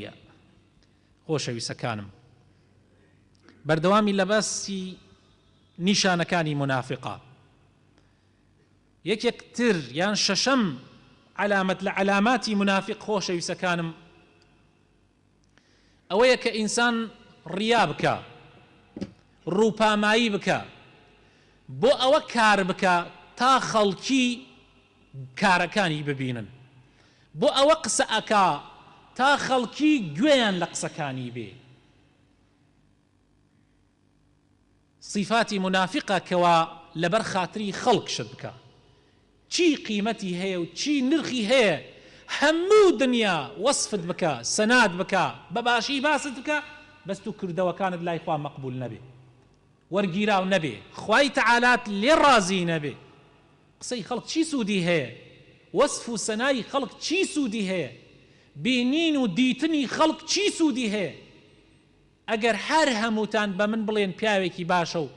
یە. خۆشەویسەکانم بەردەوامی لە باسی نیشانەکانی مونافقە یەکێک تر یان شەشەم عەلامەت لە عەلاماتی مونافق خۆشەویسەکانم ئەوەیە کە ئینسان ڕیا بکا ڕووپامایی بکا بۆ ئەوە کار بکا تا خەڵکی کارەکانی ببینن بۆ ئەوە قسە ئەکا تا خەڵکی گوێیان لە قسەکانی بێ. سیفاتی مونافیقە کەوا لەبەر خاتری خەڵک شت بکا. چی قیمەتی هەیە و چی نرخی هەیە هەموو دنیا وەسفت بکا سەنات بکا بە باشی باست بکا بەس تو کردەوەکانت لای خوا مەقبول نەبێ وەرگیراو نەبێ خوای تەعالات لێ ڕازی نەبێ. قسەی خەڵک چی سوودی هەیە؟ وەسف و سەنای خەڵک چی سوودی هەیە؟ بینین و دیتنی خەڵک چی سوودی هەیە؟ ئەگەر هەر هەمووتان بە من بڵێن پیاوێکی باشە و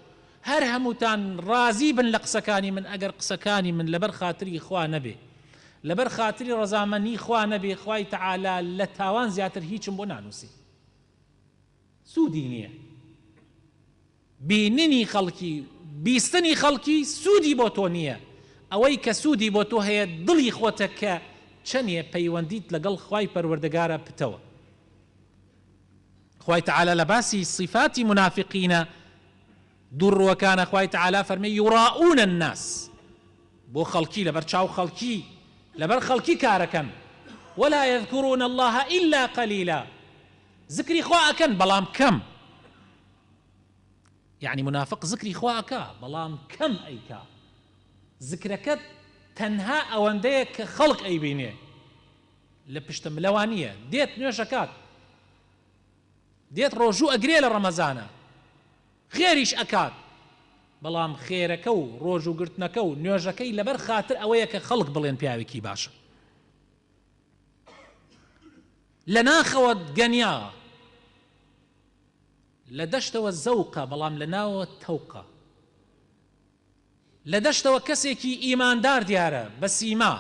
هەر هەمووتان ڕازی بن لە قسەکانی من، ئەگەر قسەکانی من لەبەر خاتری خوا نەبێ، لەبەر خاتری ڕەزامەنی خوا نەبێ، خوای تەعالا لە تاوان زیاتر هیچم بۆ نانووسێ. سوودی نییە. بینینی خەڵکی و بیستنی خەڵکی سوودی بۆ تۆ نییە، ئەوەی کە سوودی بۆ تۆ هەیە دڵی خۆتە کە چەنێ پەیوەندیت لەگەڵ خوای پەروەردگارا پتەوە. خوای تەعالا لە باسی سیفاتی مونافیقینە دووڕووەکانە خوای تەعالا فەرمی یراؤون الناس بۆ خەڵکی لەبەر چاو خەڵکی لەبەر خەڵکی کارەکەن ولا یذکرون اللە الا قلیلا زکری خوا ئەکەن بەڵام کەم. یەعنی مونافق زکری خوا ئەکا بەڵام کەم ئەیکا زکرەکە تەنها ئەوەندەیە کە خەڵک ئەیبینێ لە پشتە ملەوە نیە دێت نوێژ ئەکات دێت ڕۆژوو ئەگرێ لە ڕەمەزانا خێریش ئەکات بەڵام خێرەکە و ڕۆژوو گرتنەکە و نوێژەکەی لەبەر خاتر ئەوەیە کە خەڵک بڵێن پیاوێکی باشە لە ناخەوە گەنیا. لە دەشتەوە زەوقە بەڵام لە ناوەوە تەوقە. لە دەشتەوە کەسێکی ئیماندار دیارە بە سیما،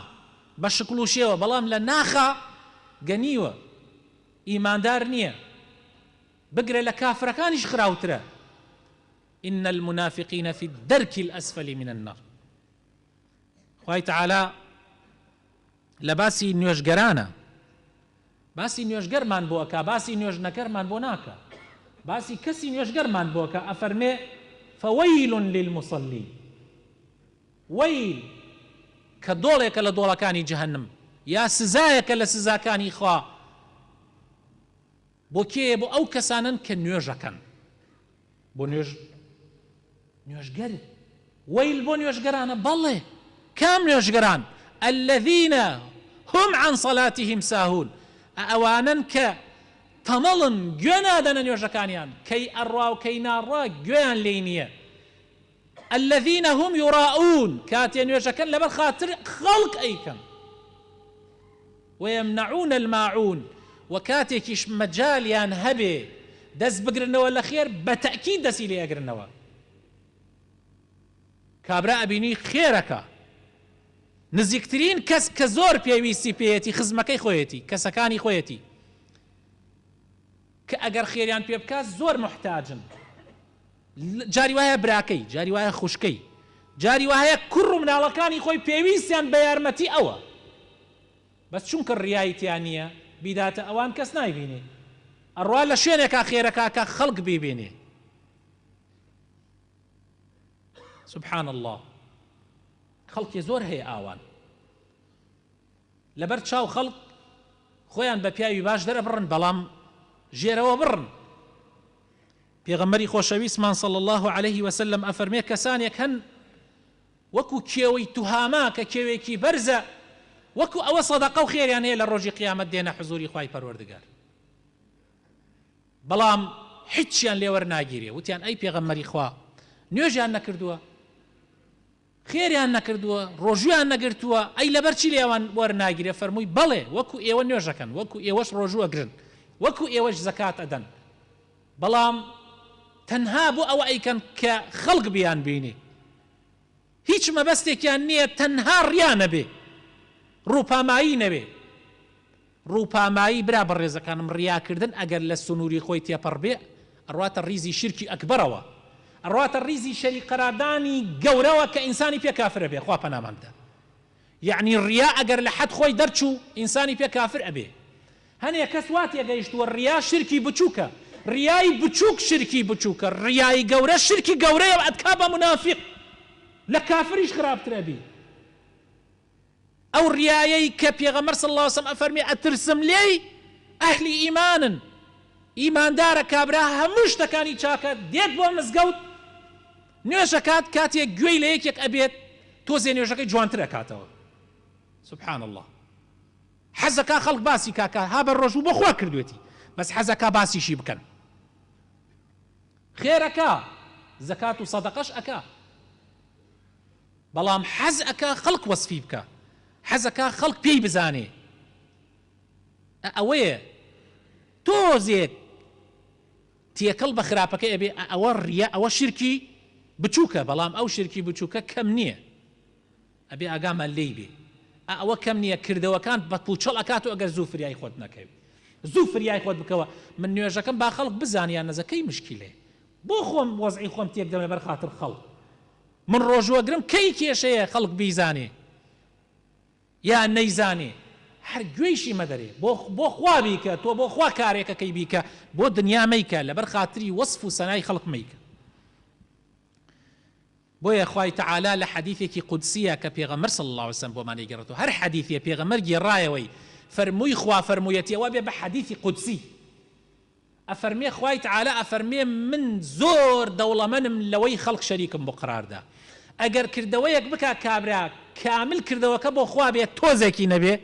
بە شکڵ و شێوە بەڵام لە ناخا گەنیوە، ئیماندار نییە، بگرە لە کافرەکانیش خراوترە، ان المنافقین فی الدرک الاسفل من النار. خوای تەعالا لە باسی نوێژگەرانە باسی نوێژگەرمان بۆ ئەکا باسی نوێژنەکەرمان بۆ ناکا باسی کەسی نوێژگەرمان بۆ ئەکا ئەفەرمێ فویل للمصلین وەیل کە دۆڵێکە لە دۆڵەکانی جەهەنم یا سزایەکە لە سزاکانی خوا بۆ کێیە بۆ ئەو کەسانەن کە نوێژەکەن بۆ نوێژ نوێژگەر وەیل بۆ نوێژگەرانە بەڵێ کام نوێژگەران الذین هم عن صلاتهم ساهون ئەوانەن کە تەمەڵن گوێ نادەنە نوێژەکانیان کەی ئەڕوا و کەی ناڕوا گوێیان لێی نییە الذین هم یراءون کاتێ نوێژەکەن لەبەر خاتر خەڵک ئەیکەن ویمنعون الماعون وە کاتێکیش مەجالیان هەبێ دەست بگرنەوە لە خێر بە تەئکید دەستی لێ ئەگرنەوە کابرا ئەبینی خێرەکا نزیکترین کەس کە زۆر پێویستی پێیەتی خزمەکەی خۆیەتی کەسەکانی خۆیەتی کە ئەگەر خێریان پێ بکات زۆر موحتاجن جاری وایە براکەی جاری وایە خوشکەی جاری وایە کوڕ و مناڵەکانی خۆی پێویستیان بە یارمەتی ئەوە بەس چونکە ڕیای تیا نییە بیداتە ئەوان کەس نایبینێ ئەڕوا لە شوێنێکا خێرەکا کە خەڵک بیبینێ سبحان اللە خەڵکێ زۆر هەیە ئاوان لەبەر چاو خەڵک خۆیان بە پیاوی باش دەرەبڕن بەڵام ژێرەوە بڕن پێغەمبەری خۆشەویستمان صلی اللە علیه وسلم ئەفەرمێ کەسانێک هەن وەکو کێوی توهاما کە کێوێکی بەرزە وەکو ئەوە سەدەقە و خێریان هەیە لە ڕۆژی قیامەت دێنە حزوری خوای پەروەردگار بەڵام هیچیان لێ وەرناگیرێ وتیان ئەی پێغەمبەری خوا نوێژیان نەکردووە خێریان نەکردووە، ڕۆژوویان نەگرتووە، ئەی لەبەر چی لێیان وەرناگیرێ؟ فەرمووی، بەڵێ، وەکو ئێوە نوێژ ئەکەن، وەکو ئێوەش ڕۆژوو ئەگرن، وەکو ئێوەش زەکات ئەدەن، بەڵام تەنها بۆ ئەوە ئەیکەن کە خەڵک بیانبینێ، هیچ مەبەستێکیان نییە تەنها ڕیا نەبێ، ڕووپامایی نەبێ. ڕووپامایی برا بەڕێزەکانم ڕیاکردن ئەگەر لە سنووری خۆی تێپەڕ بێ ئەڕواتە ڕیزی شیرکی ئەکبەرەوە ئەڕواتە ڕیزی شەریک قەراردانی گەورەوە کە ئینسانی پێ کافر ئەبێ خوا پەنامان بدا یەعنی ڕیا ئەگەر لە حەد خۆی دەرچوو ئینسانی پێ کافر ئەبێ هەنێ کەس وا تێگەیشتووە ڕیا شرکی بچوکە ڕیای بچوک شرکی بچوکە ڕیای گەورە شرکی گەورەیە و ئەتکا بە مونافیق لە کافریش خراپتر ئەبی. ئەو ڕیایەی کە پێغەمبەر صلی اللە علیە وسلم ئەفەرمێ ئەترسم لێی ئەهلی ئیمانن، ئیماندارە کابرا هەموو شتەکانی چاکە دێت بۆ مزگەوت نوێژ ئەکات کاتێک گوێی لە یەکێک ئەبێت تۆزێ نوێژەکەی جوانتر ئەکاتەوە سبحان اللە حەزەکا خەڵک باسی کا کە ها بە ڕۆژوو بۆ خوا کردوێتی بەس حەزەکا باسیشی بکەن خێرەکا زەکات و سەدەقەش ئەکا. بەڵام حەز ئەکا خەڵک وەسفی بکا، حەز ئەکا خەڵک پێی بزانێ. ئە ئەوەیە تۆزێک تێکەڵ بە خراپەکەی ئەبێ، ئە ئەوە ڕیا، ئەوە شیرکی بچووکە، بەڵام ئەو شیرکی بچووکە کەم نییە، ئەبێ ئاگامان لێی بێ. ئە ئەوە کەم نییە، کردەوەکان بە پووچەڵ ئەکات و ئەگەر زوو فریای خۆت نەکەوی. زوو فریای خۆت بکەوە، من نوێژەکەم با خەڵک بزانێ یان نەزە کەی مشکیلەیە؟ بۆ خۆم وەزعی خۆم تێک دەم لەبەر خاتر خەڵک؟ من ڕۆژوەگرم کەی کێشەیە خەڵک بیزانێ یا نەیزانێ هەر گوێیشی مەدەرێ بۆ بۆ خوا بیکە تۆ بۆ خوا کارێکەکەی بیکە بۆ دنیا مەیکە لەبەر خاتری وەسف و سەنای خەڵک مەیکە بۆیە خوای تەعالا لە حەدیثێکی قودسیە کە پێغەمبەر صلی اللە علیه وسلم بۆمان ئەیگێڕێتەوە هەر حەدیثێ پێغەمبەر گێڕایەوەی فەرمووی خوا فەرموویەتی ئەوە بێ بە حەدیثی قودسی ئەفەرمێ خوای تەعالا ئەفەرمێ من زۆر دەوڵەمەنم لەوەی خەڵک شەریکم بۆ قەرار دا ئەگەر کردەوەیەک بکا کابرا کامل کردەوەکە بۆ خوا بێ تۆزێکی نەبێ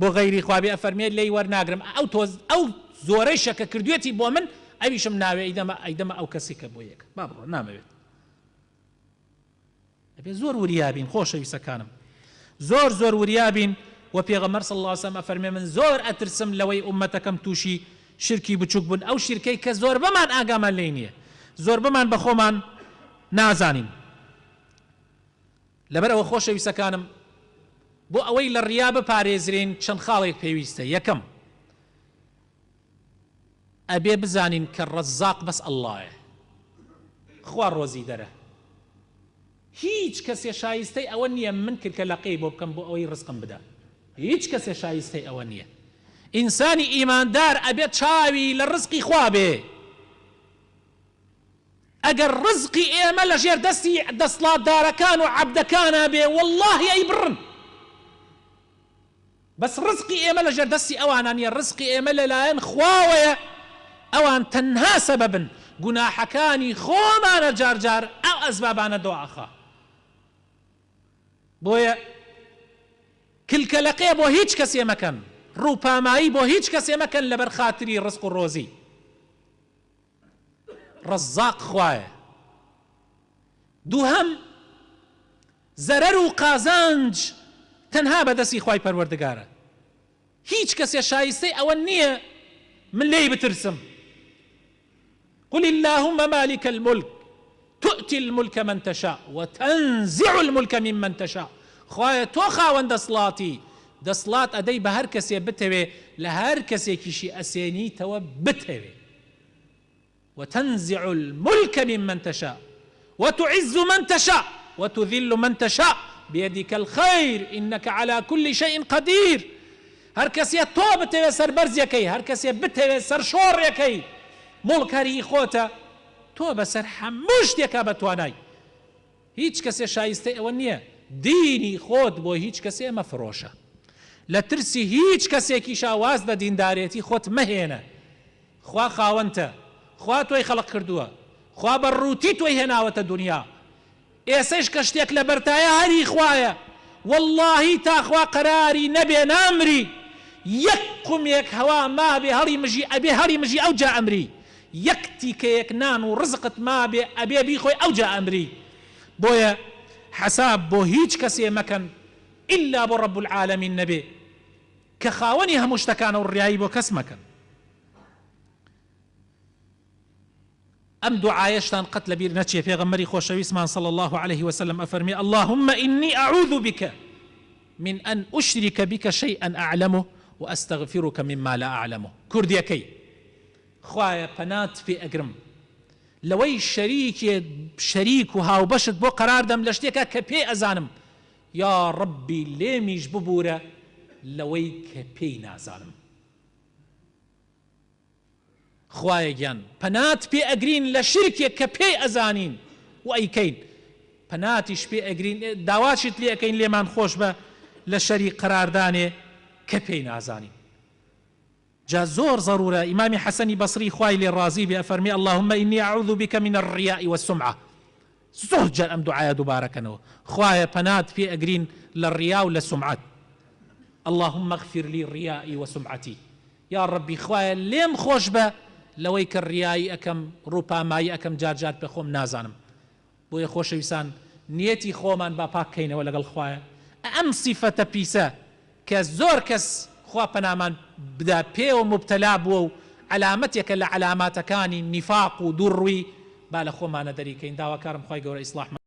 بۆ غەیری خوا بێ ئەفەرمێ لێی وەرناگرم ئەو تۆز ئەو زۆرەیشە کە کردوێتی بۆ من ئەویشم ناوێ ئەیدەمە ئەیدەمە ئەو کەسی کە بۆ یەکە با بڕۆ نامەوێت. ئەبێ زۆر وریا بین خۆشەویستەکانم زۆر زۆر وریا بین وە پێغەمبەر صلی اللە علیە وسلم ئەفەرمێ من زۆر ئەترسم لەوەی ئوممەتەکەم توشی شرکی بچوک بن ئەو شرکەی کە زۆربەمان ئاگامان لێی نیە زۆربەمان بەخۆمان نازانین لەبەر ئەوە خۆشەویستەکانم بۆ ئەوەی لە ڕیا بپارێزرێین چەند خاڵێک پێویستە یەکەم ئەبێ بزانین کە ڕەزاق بەس اللە یە خوا ڕۆزی دەرە هیچ کەسێ شایستەی ئەوە نیە من کلکە لەقێی بۆ بکەم بۆ ئەوەی ڕزقم بدا هیچ کەسێ شایستەی ئەوە نیە ئینسانی ئیماندار ئەبێ چاوی لە ڕزقی خوا بێ ئەگەر ڕزقی ئێمە لە ژێر دەستی دەسڵاتدارەکان و عەبدەکانا بێ وەڵاهی ئەیبڕن. بەس ڕزقی ئێمە لەژێر دەستی ئەوانا نیە ڕزقی ئێمە لەلایەن خواوەیە ئەوان تەنها سەبەبن گوناحەکانی خۆمانە جار جار ئەو ئەسبابانە دوا ئەخا بۆیە کلکە لەقێ بۆ هیچ کەسێ مەکەن ڕووپامایی بۆ هیچ کەسێ مەکەن لەبەر خاتری ڕزق و ڕۆزی ڕەزاق خوایە دووهەم زەرەر و قازانج تەنها بە دەستی خوای پەروەردگارە هیچ کەسێ شایستەی ئەوە نیە من لێی بترسم قل اللهم مالک الملک تؤتی الملک من تشاء وتنزع الملک ممن تشاء خوایە تۆ خاوەن دەسڵاتی دەسڵات ئەدەی بە هەر کەسێ بتەوێ لە هەر کەسێکیشی ئەسێنیتەوە بتەوێ وتنزع الملک ممن تشاء وتعز من تشاء وتذل من تشاء بيدک الخیر انک علی کل شیء قدیر هەر کەسێ تۆ بتەوێ سەربەرزیەکەی هەر کەسێ بتەوێ سەرشۆڕێکەی موڵک هەر هی خۆتە تۆ بەسەر هەموو شتێکا بەتوانای هیچ کەسێ شایستەی ئەوە نیە دینی خۆت بۆ هیچ کەسێ مەفرۆشە لە ترسی هیچ کەسێکیشا واز لە دیندارێتی خۆت مەهێنە خوا خاوەنتە خوا تۆی خەڵق کردووە خوا بە ڕووتی تۆی هێناوەتە دونیا ئێسەیش کە شتێک لەبەرتایە هەر هی خوایە وەڵاهی تا خوا قەراری نەبێ نامری یەک قومێک هەوا مابێ هەڵی مژی ئەبێ هەڵی مژی ئەوجا ئەمری یەک تیکەیەک نان و ڕزقت مابێ ئەبێ بیخۆی ئەوجا ئەمری بۆیە حەساب بۆ هیچ کەسێ مەکەن ئیلا بۆ رب العالمین نەبێ کە خاوەنی هەموو شتەکانە و ڕیایی بۆ کەس مەکەن. ئەم دوعایەشتان قەت لەبیر نەچێ پێغەمبەری خۆشەویستمان صلی اللە علیه وسلم ئەفەرمێ اللهم انی اعوذ بک من ان اشرک بک شیئا اعلمه. وأستغفرک مما لا أعلمه. کوردیەکەی، خوایە پەنات پێ ئەگرم لەوەی شەریکێ شەریک و هاوبەشت بۆ قەرار دەم لە شتێکا کە پێی ئەزانم، یا ڕەبی لێمیش ببورە لەوەی کە پێی نازانم. خوایە گیان پەنات پێ ئەگرین لە شیرکێک کە پێی ئەزانین و ئەیکەین پەناتیش پێ ئەگرین داواشت لێ ئەکەین لێمان خۆش بە لە شەری قەراردانێ کە پێی نازانین. جا زۆر زەرورە ئیمامی حەسەنی بەسری خوای لێ ڕازی بێ ئەفەرمێ اللهم انی اعوذ بک من الریاء والسمعە زۆر جار ئەم دوعایە دوبارە کەنەوە خوایە پەنات پێ ئەگرین لە ڕیا و لە سومعەت اللهم اغفر لی ریائی و سمعتی یاڕەبی خوایە لێم خۆش بە لەوەی کە ڕیایی ئەکەم ڕووپامایی ئەکەم جار جار پێ خۆم نازانم بۆیە خۆشەویستان نیەتی خۆمان با پاک کەینەوە لەگەڵ خوایە ئەم سیفەتە پیسە کە زۆر کەس خوا پەنامان بدا پێوە موبتەلا بووە و عەلامەتێکە لە عەلاماتەکانی نیفاق و دووڕووی با لە خۆمانە دەریکەین داواکارم خوای گەورە ئیسڵاحمان.